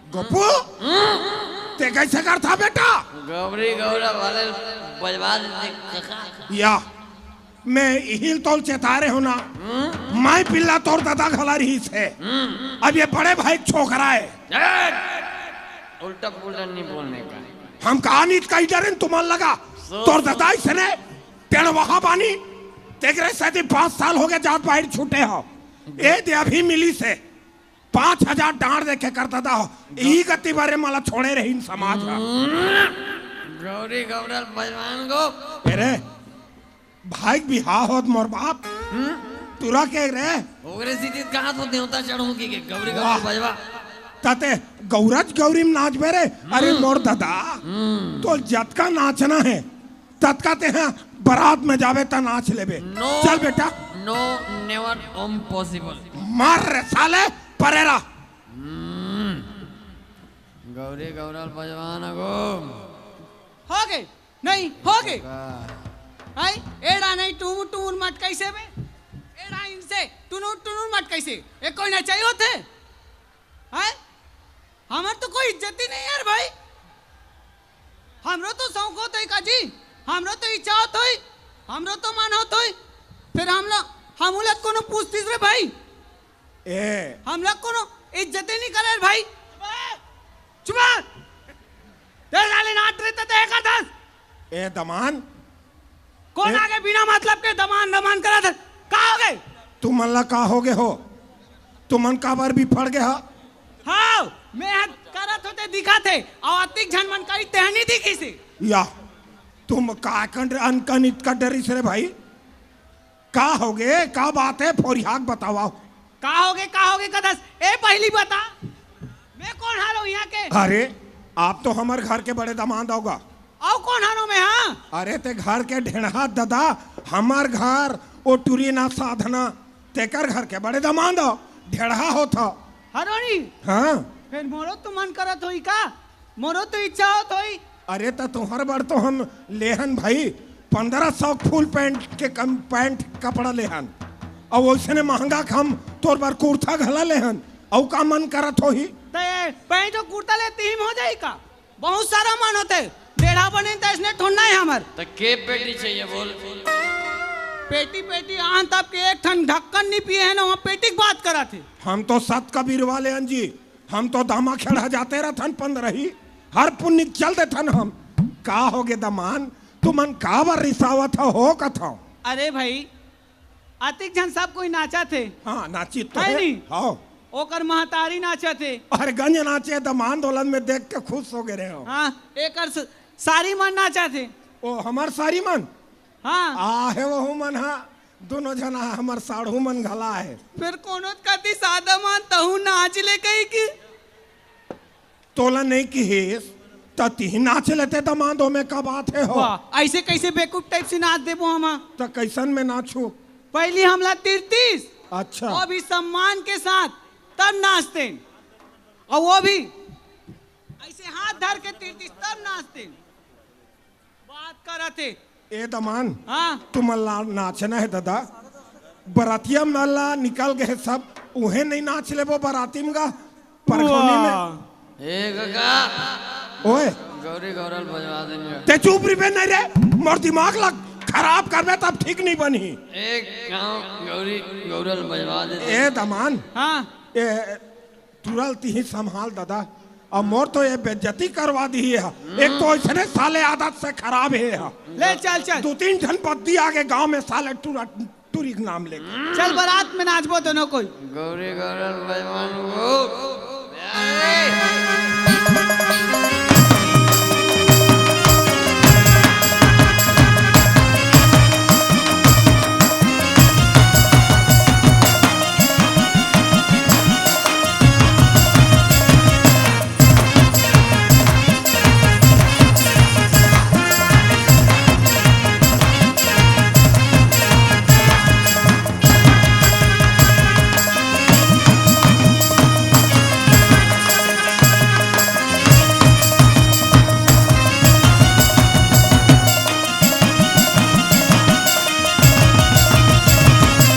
गोपू, ते कैसे करथा बेटा? गौरी गौरा वाले बजवा दे दे गगा। या मैं इही ल तोल चेतारे हो ना। मैं पिल्ला तोर ददा घला रहिस हे। अब ये बड़े भाई के छोकरा हे। ए, उल्टा पुल्टा नहीं बोलने का। हम कहा नहीं कही डरेन तुमन लगा। सो, तोर सो। ददा इसने टेढ़ वहा बानी। तेकरे सेती पाँच साल हो गए जात बाहर छूटे हो। ए दे अभी मिलिस हे। पाँच हजार डांड़ देखे कर ददा हो। ई गति बारे मला छोड़े रहिन समाज हा। गौरी गौरल बजवान गो। अरे, भाई के बिहाव होत मोर बाप। हम्म? तुरा के रे? ओकरे सीधी कहा तो देवता चढ़ूं की के गौरी वाह। गौरल बजवा। तते गौरज गौरी में नाचबे रे। अरे मोर ददा। तो जतका नाचना हे, ततका तेहा बरात में जाबे त नाच लेबे। No, चल बेटा। No, never impossible। मार रे साले, परेरा। हम्म। गौरी गौरल बजवान गो। हो गे? नहीं, हो गे? का? आई, एड़ा नहीं टूमुर टूमुर मटकाइसे बे? एड़ा इनसे टुनुर टुनुर मटकाइसे। ए कोई नचई होथे? हैं? हमर तो कोई इज्जत ही नहीं यार भाई। हमरो तो शौक होता है का हमरो तो इच्छा होत होई, हमरो तो मन होत होई, फिर हम लोग, हम उलत कोनो पूछतीस रे भाई? ए। हम लोग कोनो इज्जते नहीं करे रे भाई। चुप! तेरे साले नाट रहे तो एक दस। ए दमान। कौन ए- आगे बिना मतलब के दमान दमान करा था? कहाँ हो गए? तुमन ला का हो गए हो? तुमन काबर भी फड़ गए हो? हाँ, मैं हद करत होते दिखा थे, और अतिक झन मन करी तेहनी दिखी से। या, तुम का कंड अनकन इतका डरिस रे भाई? का होगे? का बात हे? फोरिहाक बतावा। का होगे, का होगे कदस? ए, पहली बता, मैं कौन हारो यहाँ के? अरे, आप तो हमर घर के बड़े दमांद होगा। अउ कौन हारो मैं, हाँ? अरे, ते घर के ढेढ़हा ददा, हमर घर, ओ टुरी ना साधना, तेकर घर के बड़े दमांद हो, ढेढ़हा होत हो। हरोनी? हाँ। फिर मोरो तो मन करत होई का? मोरो तो इच्छा होत होई। अरे, त तोहर बर तो हम लेहन भाई, पन्द्रह सौ फुल पैंट के कम, पैंट कपड़ा लेहन, अउ ओइसने महंगा के हम तोर बर कुर्ता घला लेहन, अउ का मन करत होही? त पैंट अउ कुर्ता ले तिही म हो जाही का? बहुत सारा मन होथे, डेढ़ा बने त अइसने ठोरना हे हमर। त के पेटी चाहिए बोल? पेटी, पेटी आन तब के एक ठन ढक्कन नी पिए हे ना, वहाँ पेटी के बात करत हे। हम तो सत कबीर वाले हन जी, हम तो दामा खेड़ा जाते रथन पंद्रही, हर पुन्नी चल देथन हम। का होगे दमान, तुमन काबर रिसावत हो, हो कथव? अरे भाई, अतिक झन सब कोई नाचत हे। हाँ, नाचित तो हे हे। नी? हाँ। ओकर महतारी नाचत हे। अरे गंज नाचे दमान दोलन में देख के खुश हो गए रहे हो। हाँ, एकर स-, सारी मन नाचत हे। ओ, हमर सारी मन? हाँ। आ हे वहू मन हा, दोनों झन हा, हमर साढ़ू मन घला हे। फिर कोनो कति सादा मन तहू नाच ले कही के। तोला नहीं किहिस, त तिही नाच लेते दमांद, ओमे का बात हे हो? वाह, ऐसे कैसे बेवकूफ टाइप से नाच देबो हम? त कैसन में नाचू? पहली हमला तिरतीस, अच्छा। वो भी सम्मान के साथ, तब नाचते। और वो भी ऐसे हाथ धर के तिरतीस, तब नाचते। बात करत हे। ए दमान, हाँ। तुमन ला नाचना हे दादा, बरातिया मन ला निकल गए सब, उहे नहीं नाच लेबो बराती में गा, परखौनी में। वाह। ए गगा। ओए। गौरी गौरल बजवा देंगे। ते चुप रहिबे नहीं रे, मोर दिमाग ला खराब करबे तब ठीक नहीं बनही। एक गाँव गौरी गौरल बजवा देते। ए दमान। हाँ। ए, तुरंत ही संभाल दादा, अब मोर तो ये बेइज्जती करवा दी है। एक तो इसने साले आदत से खराब है। ले चल, चल। दो तीन झन बद्दी आगे गांव में साले टूरा, टूरी के नाम लेके। चल बारात में नाचबो दोनों कोई। गौरी गौरल बेईमान हो।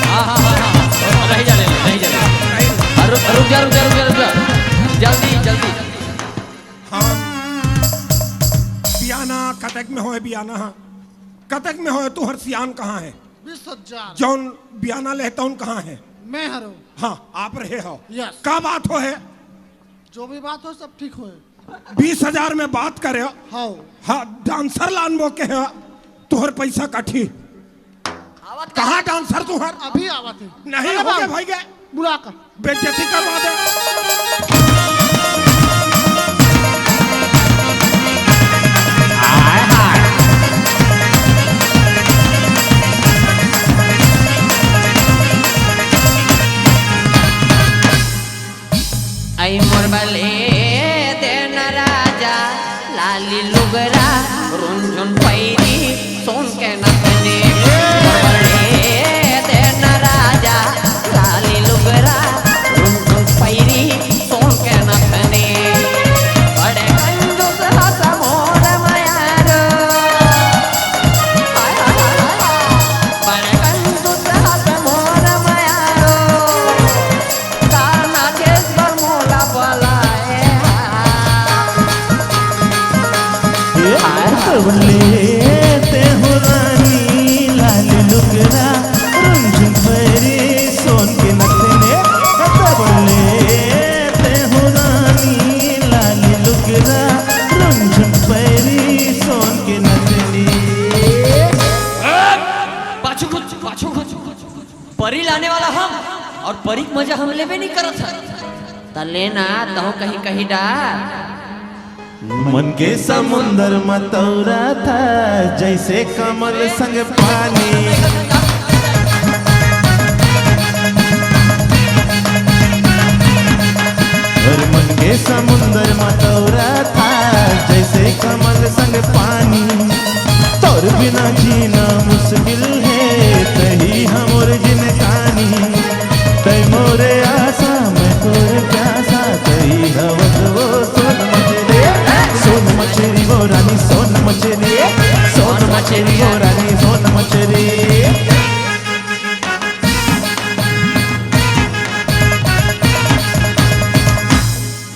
हाँ, हाँ, हाँ, हाँ, हाँ। रह जा, ले, ले, रह जा, ले। अरे रुक, रुक जा, रुक जा, रुक जा, रुक जा। जल्दी, जल्दी। हाँ। बियाना कतक में होय, बियाना? कतक में होय, तुहर सियान कहाँ हे? बीस हजार। जौन बियाना लेहे तौन कहाँ हे? मैं हरो। हाँ, आप रहे हो। Yes। का बात हो हे? जो भी बात हो, सब ठीक होय। बीस हजार में बात करे हो। हाँ। हाँ, डांसर लानबो के हो, तुहर पैसा कटही। आवत का? कहाँ डांसर तुहर? अभी आवत हे। नहीं अरे होगे बाबू। भाई के। बुला कर। बेइज्जती करवा दे। हाय, हाय। आई मोर बले देन राजा, लाली लुगरा, रुनझुन पैरी, सोन के नथनी। मोर बले देन राजा, लाली लुगरा, रुनझुन पैरी, सोन के नथनी। बड़े कंजूस हस मोर मयारो। हाय, हाय, हाय, हाय। बड़े कंजूस हस मोर मयारो। काना देश बर मोला बलाए हा। हाय, हाय, हाय। ले ते परी लाने वाला हम, और परी के मजा हम लेबे नहीं करत हन। त लेना, तहूँ कहीं कहीं डार। मन के समुंदर म तौरा था, जैसे कमल संग पानी। और मन के समुंदर म तौरा था, जैसे कमल संग पानी। तोर बिना जीना मुश्किल है, तही हमर जिनगानी। तै मोरे आसा, मैं तोरे प्यासा, तही हवस वो सोन मछरी, सोन मछरी वो रानी, सोन मछरी, सोन मछरी वो रानी, सोन मछरी।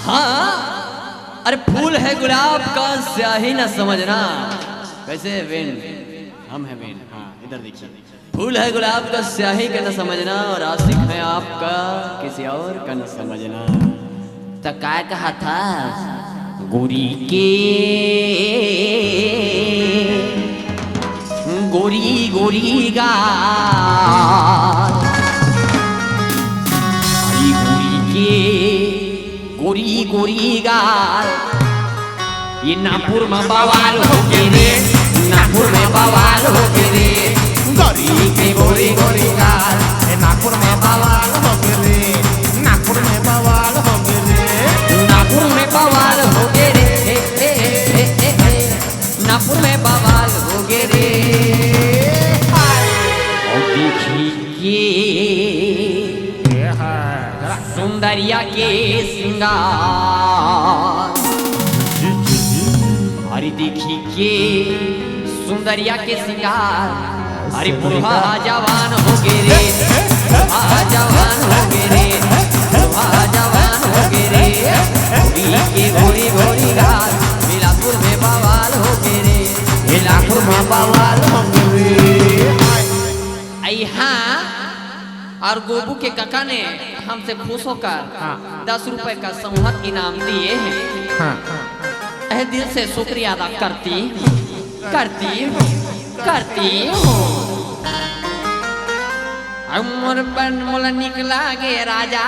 हाँ, अरे फूल है गुलाब का, स्याही न समझना। कैसे वेन? हम हैं वेन। हाँ, इधर देखिए। फूल है गुलाब का, स्याही का न समझना, और आशिक है आपका, किसी और का न समझना। त काय कहा था? गोरी के, गोरी गोरी गाल, अरे गोरी के, गोरी गोरी गाल। ये नागपुर में बवाल हो गे रे, नागपुर में बवाल हो गे रे। गोरी के गोरी गोरी गाल, ये नागपुर में बवाल हो गे रे, नागपुर में बवाल हो गे रे। नागपुर में बवाल हो गे रे, हे, हे, हे, हे, हे। नागपुर में बवाल हो गे रे। हाय। और देखी के सुंदरिया के सिंगार, अरे देखी के सुंदरिया के सिंगार, अरे बूढ़ा जवान हो गे रे, बूढ़ा जवान हो गे रे, बूढ़ा जवान हो गे रे। गोरी के गोरी गोरी गाल, बिलासपुर में बवाल हो गे रे, बिलासपुर में बवाल हो गे रे। आई हाँ, और गोबू के काका ने हमसे खुश होकर हाँ। दस रुपए का संहत इनाम दिए हैं। हाँ। तहे दिल से शुक्रिया अदा करती, करती हूँ, करती हूँ। अउ मोर बन मोला निकला गे राजा,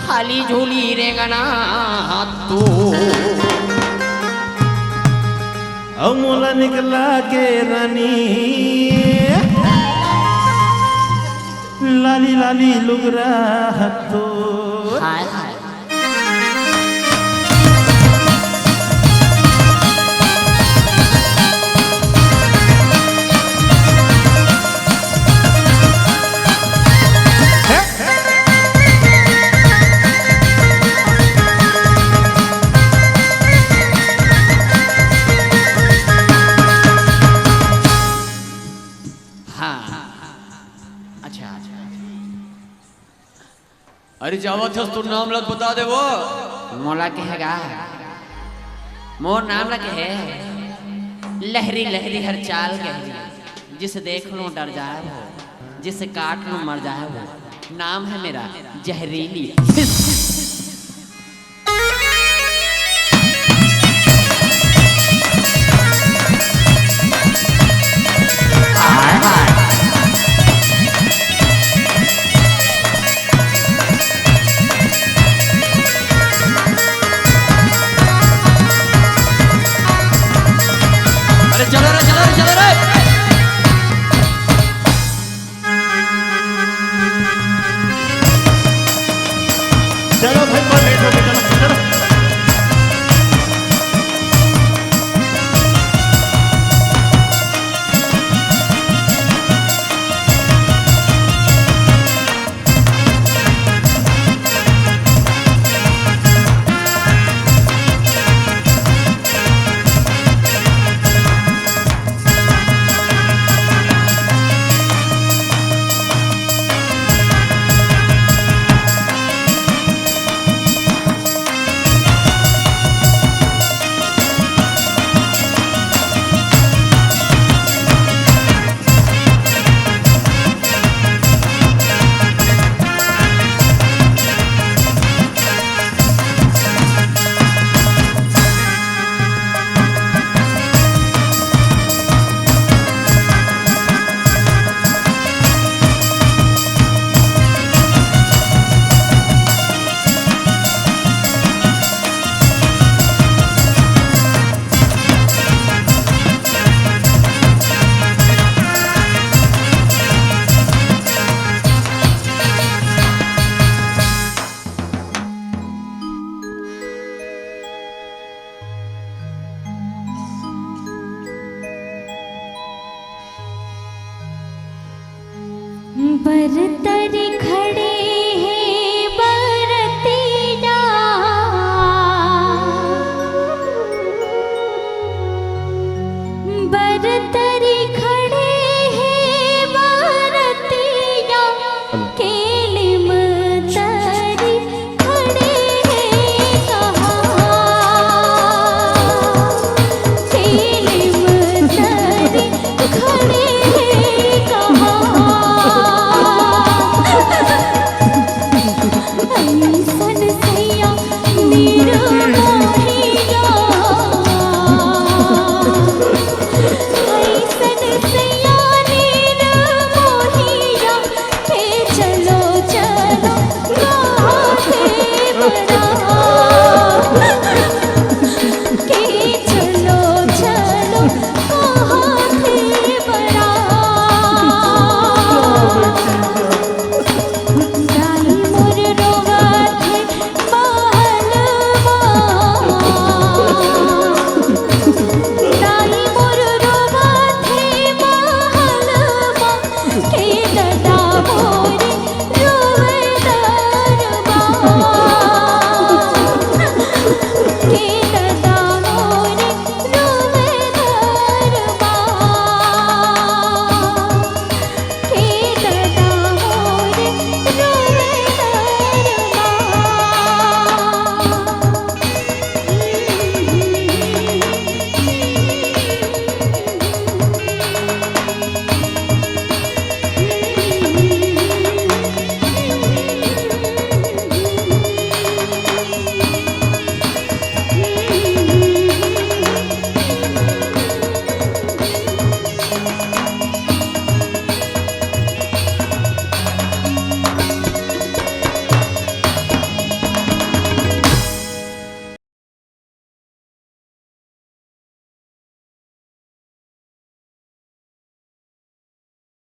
खाली झोली रेंगना तू। अउ मोला निकला गे रानी, लाली लाली लुगरा हत्तो। हाय हाय। हाँ। अच्छा, अच्छा। अरे जावत हस तो नाम लग बता दे वो। मोला कहेगा, मोर नाम ला कहे, लहरी लहरी हर चाल गहरी, जिसे देख लो डर जाए वो, जिसे काट लो मर जाए वो। नाम है मेरा जहरीली। अरे चलो रे, चलो रे, चलो रे। चलो भाई, बहुत लेट हो गया, चलो, चलो। बरतरी